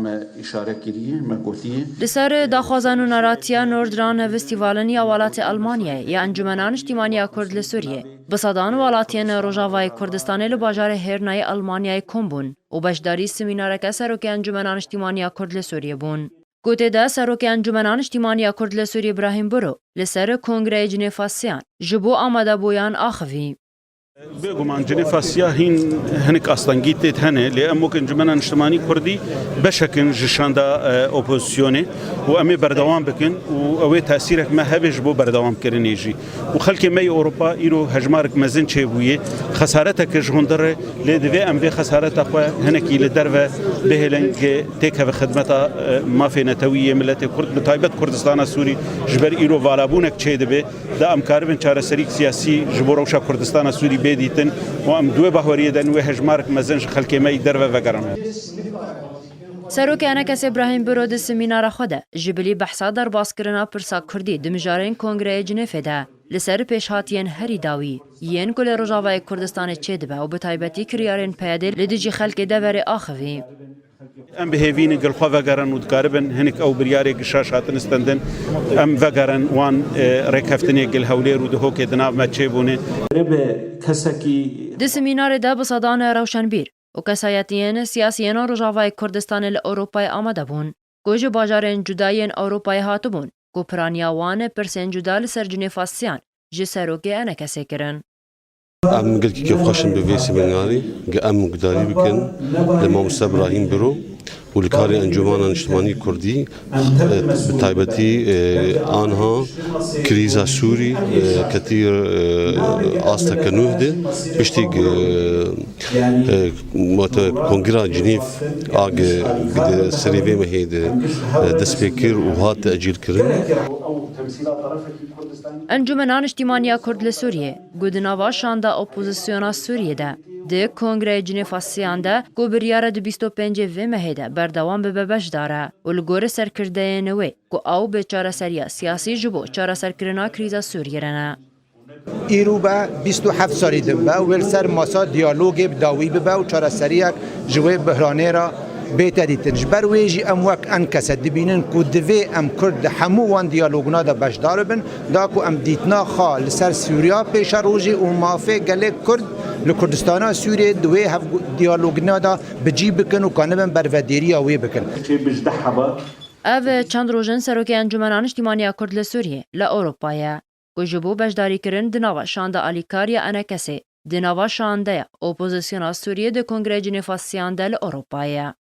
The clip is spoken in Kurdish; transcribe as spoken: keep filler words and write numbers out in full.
Me îşare kiriye, me gotiye. Li ser daxwaza nûneratiya Nordrhein-Westfalen ya welatê Almanyayê ya Encûmena Niştîmaniya Kurd li Sûriyê, bi sedan welatiyên Rojavayê Kurdistanê li bajarê Hêrnayê Almanyayê kom bûn û beşdarî semînareke Serokê Encûmena Niştîmaniya Kurd li Sûriyê bûn. Ku tê de Serokê Encûmena Niştîmaniya Kurd li Sûriyê Brahîm Biro li ser Kongreyê Cinêfa Siyan ji bo amadebûyan axivî. Bêguman Cinêfa Siya hîn hinek astengî tê de hene, lê em wek Encûmena Niştimanî Kurdî beşek in ji şanda, e, opozisyonê û em ê berdewam bikin û ew ê tesîrek me hebe ji bo berdewamkirinê jî. Û xelkê me yê Ewropa îro hejmarek mezin çêbûye. Xesareteke ji hundir e, lê divê em vê xesareta xwe hinekî li derve bihêlin, ku têkeve xidmeta, e, mafê netewî yê miletê Kurd, bi taybet Kurdistana Sûrî, ji ber îro valabûnek çêdibe. Da em karibin çareserîk siyasî ji bo rewşa Kurdistana Sûrî bê dîtin û em di wê baweriyê de wê hejmarek mezin ji xelkê me yî derve vegerin. Serokê Enekesê Brahîm Biro di semînara xwe de ji bilî behsa derbaskirina pirsa Kurdî di mijarên Kongreyê Cinêfê de li ser pêşhatiyên herî dawî yên ku li Rojavayê Kurdistanê çêdibe û bi taybetî kiryarên P Y D'ê li dijî xelkê deverê axivî. Em bi hêvî ne gel xwe vegerin û dikaribin hinek ew biryarê ku şaş hatin stendin, em vegerin wan, e, rêkeftinê gel Hewlêr û Dihokê di nav me çêbûne. Rê bi kesekî Di semînarê de bi sedan rewşenbîr û kesayetiyên siyasiyên Rojavayê Kurdistanê li Ewropayê amade bûn, ku ji bajarên cuda yên Ewropayê hatibûn, ku piraniya wan pirsên cuda li ser Cinêfa Siyan ji serokê Enekesê kirin. Em gelkî kêfxweş in bi vê semînarî, ge em guhdarî bikin li Mamoste Brahîm Biro û li karê Encûmana Niştimanî Kurdî, e, bi taybetî, e, anha krîza Sûrî, e, ketî, e, asteke nûh de, piştî, e, e, wate Kongra Cinîv a ge, ge di serê vê mehê de, e, dest pê kir û hat tecîlkirin. Encûmena Niştîmaniya Kurd li Sûriyê, ku di nava şanda opozisyona Sûriyê de, di Kongreyê Cinêfa Siyan de, ku biryar e di bîst û pêncê vê mehê de berdewam bibe, beşdar e û li gorî serkirdeyên wê, ku ew bi çareseriya siyasî ji bo çareserkirina krîza Sûriyê re ne. Îro be bîst û heft salî din be wê li ser masa diyalogê bi dawî bibe û çareseriyek ji wê bihranê re bête dîtin. Ji ber wê jî em wek Enkese dibînin ku divê em Kurd di hemû wan diyalogina de beşdar bibin, da ku em dîtina xwe li ser Sûriya pêşerojê û mafê gelê Kurd li Kurdistana Sûriyê di wê hev-, diyalogina de bi cî bikin û kanibin bervedêriya wê bikin. Ev çend roj in Serokê Encûmena Niştîmaniya Kurd li Sûriyê li Ewropa ye, ku ji bo beşdarîkirin di nava şanda alîkar ya Enekesê, di nava şandeya opozisyona Sûriyê di Kongreyê Cinêfa Siyan de li Ewropayê ye.